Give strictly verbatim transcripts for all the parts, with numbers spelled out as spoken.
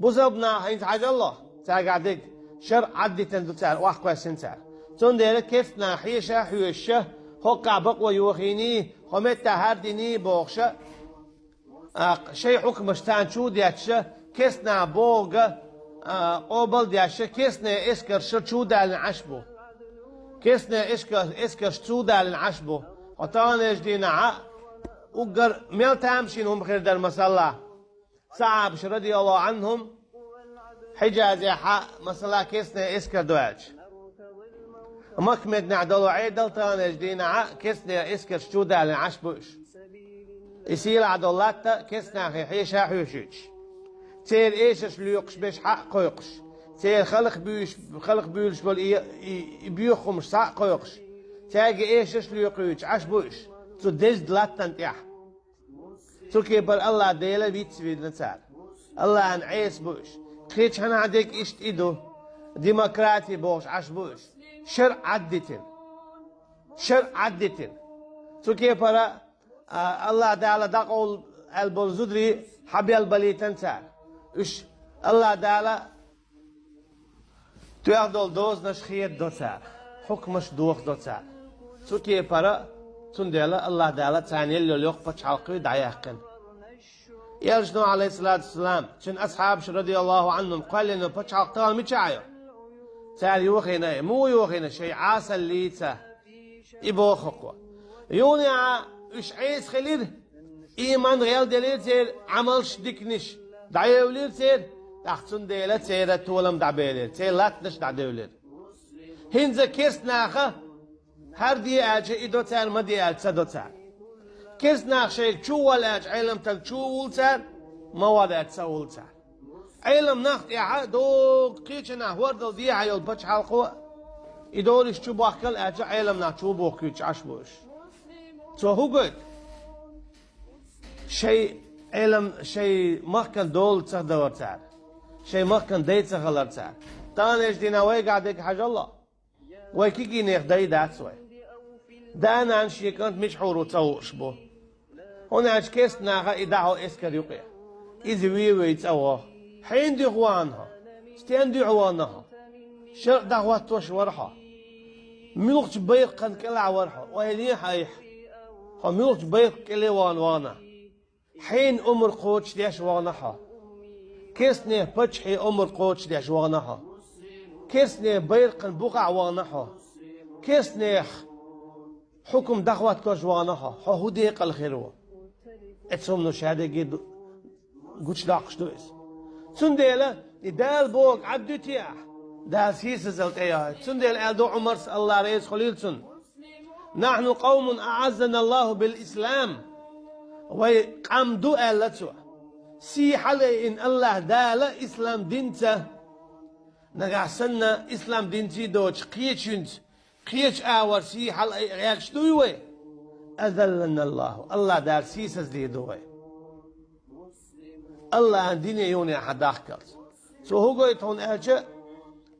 Бусалба нах хӀинца хьажалло, цаьргахь дерг шарӀ Ӏаддитина ду цара, охьакхоьссина цара. Цундела керста нах хьеша а хьоьшуша, хӀокхахь бакъо йохийний, хӀо меттахь хӀара диний бохуша, а, шайн хьукмаш царна чу а детташа, керста нах бохург а, къобал а детташа, керстанийн эскарш чу а далийна Ӏаш бу. Керстанийн эска-, эскарш чу а далийна Ӏаш бу. Хьо таханлерчу дийнахь а уггар мел тамашийна хӀума хир дара, масала, сахьабаш, радияллаху Ӏанхум, Хьиджазехь а, масала, керстанийн эскар ду аьлча. Макка-Мединехь долу Ӏедал таханлерчу дийнахь а керстанийн эскарш чу а далийна Ӏаш бу уьш. И сийлахь долу латта керста нахе хьеша а хьоьшуьйтуш. Церан эшарш лоькхуш берш схьа а кхойкхуш. Церан халха буьйлуш, халха буьйлуш болу и, и, и боьха хӀумаш схьа а кхойкхуш. Цаьрга эшарш а лоькхуьйтуш Ӏаш бу уьш цу деза латтана тӀехь. Цу кепара АллахӀ Дела вицвина цара. АллахӀан Ӏеса бу уьш. Кхечу хьанахь дерг иштта и ду. Демократи бохуш Ӏаш бу уьш. ШарӀ Ӏаддитина. ШарӀ Ӏаддитина. Цу кепара, а, АллахӀ Дала дӀакъовла аьлла болу зударий хьабелбалийтина цара. Уьш АллахӀ Дала тоьхна долу дозанаш хедадо цара, хьукмаш дохадо цара. Цу кепара, цундела АллахӀ Дала царна елла йолу йоккха пачхьалкх дӀаяьккхина. Элчано, Ӏалайхиссалату вассалам, цуьнан асхьабаш, радияллаху Ӏанхум, кхоьллина пачхьалкх тахана мичахь ю? Цара йохийна, муха йохийна, шайн Ӏасаллица. И боху хӀокхо. Юха а уьш Ӏеса хилира, ийман гӀелделира церан, Ӏамалш диканаш дӀаевлира церан, тӀаккха цундела церан толам дӀабелира, церан латтанаш дӀадевлира. ХӀинца керста наха хӀара де аьлча, и до цара, ма де аьлча, ца до цара. Керста нах шайга чу а волла аьлча, Ӏеламстаг чу а вулу цара, ма волла аьлча, ца вулу цара. Ӏелам нах тӀехь а догу кхечанахь хӀордал дехьа йолу пачхьалкхо, и долуш чу бохкал аьлча, Ӏелам нах чу бохкуьйтуш Ӏаш бу уьш. Цо хӀун гойту? Шайн Ӏелам, шайн махкан дола ца хилар цара, шайн махкан дай ца хилар цара. Таханлерчу дийнахь вайгахь дерг хьажалло. Вай кегийнех дай дац вай. Да-нана шен кӀант мича хьур ву ца хууш бу. ХӀунда аьлча керста наха и дӀахьо эскар юкъе. Иза вен вай цӀа ваху. Хьенан дуьхьа вахана хьо? Стенна дуьхьа вахана хьо? ШарӀ дӀахӀоттош вара хьо. Муьлхачу байракхана кӀелахь вара хьо? Ойла е хьайх. Хьо муьлхачу байракх кӀеле вахана вахана? Хьенан омра кхочушдеш вахана хьо? Керстанех паччахье омра кхочушдеш вахана хьо? Керстанех байракхана бухахь вахана хьо? Керстанех хьукум дӀахӀоттош вахана хьо? Хьо хӀун декъала хир ву? Эцу хӀумано шадерриге ду-, гучудоккхуш ду иза. Цундела и Дала бохург Ӏад дуьтий ахь? Дала сийсазалла тӀе яхьуьйту. Цундела аьлла ду Ӏумарс, АллахӀ реза хуьлийла цунна: «Нахьну къавмун аӀаззана Аллаху бил ислам». Вай къам ду, аьлла цо, сий хьалаайина АллахӀ Дала ислам динца. Нагахь санна ислам динций доцуш кхечуьнца, кхечу агӀор сий хьалаайа гӀерташ дуй вай? Азаллана Аллаху, АллахӀ Дала сийсаздийр ду вай. АллахӀан дине юханехьа дахкалц. Цо хӀун гойту хьуна аьлча,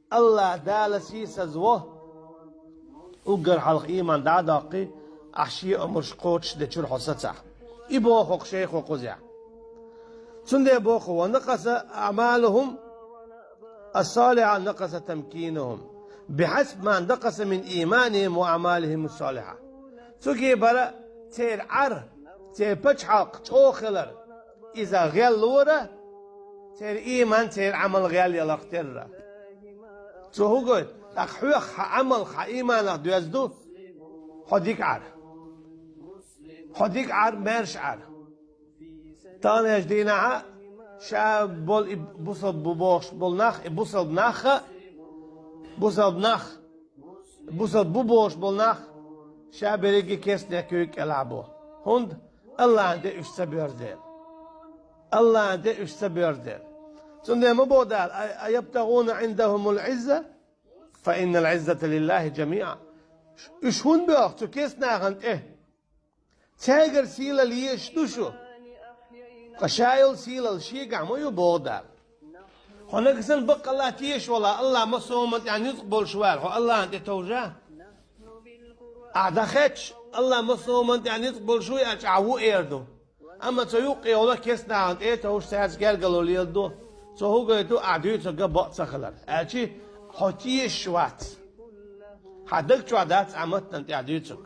АллахӀ Дала сийсазво, уггар хьалха ийман дӀа а доккхий, ахь шен омраш кхочушдечуьра хьо сацахь. И боху хӀокху шайхо кхузехь. Цундела боху: «Ва накъаса аӀмалухум ас-салихьа накъаса тамкинухум, бихьасби ма накъаса мин ийманихим ва аӀмалихим ас-салихьа». Цу кепара церан Ӏар, церан пачхьалкх чӀогӀа хилар, иза гӀеллора, церан ийман, церан Ӏамал гӀелъяларх терра. Цо хӀун гойту? ТӀаккха хьоьх хьан Ӏамалх, хьан ийманах доьзна ду хьо дика Ӏар. Хьо дика Ӏар, маьрша Ӏар. Таханлерчу дийнахьа ша болу и бусалба бу бохуш болу нах, и бусалба нах а, бусалба нах, бусалба бу бохуш болу нах, ша берриге керстанех куьйга кӀелахь бу. ХӀунда? АллахӀан тӀе уьш ца боьрзу дела. АллахӀан тӀе уьш ца боьрзу дела. Цундела ма боху Дала: «А, а ябтагӀуна Ӏиндахумул Ӏизза, фа иннал Ӏиззата лиллахӀи жамиӀа». Уьш хӀунда боьху цу керстанахана тӀе? Цаьргара сийлалла езаш ду шу? Ткъа ша йолу сийлалла шегахь ма ю, боху Дала. Хьо нагахь санна баккъалла тешаш валахь, АллахӀ массо а хӀуманна тӀехь ницкъ болуш ву аьлла, хьо АллахӀана тӀе товжа? Ахьа дӀахаьттича, АллахӀ массо а хӀуманна тӀехь ницкъ болуш ву аьлча, ахьа ву эр ду. Амма цо юккъе йолу керстанахана тӀе а товжуш, цаьрца гергарло леладо. Цо хӀу гойту, ахь дуьйцург бакъ ца хилар. Аьлча хьо тешаш вац. Хьан даг чохь дац ахь маттана тӀехь дуьйцург.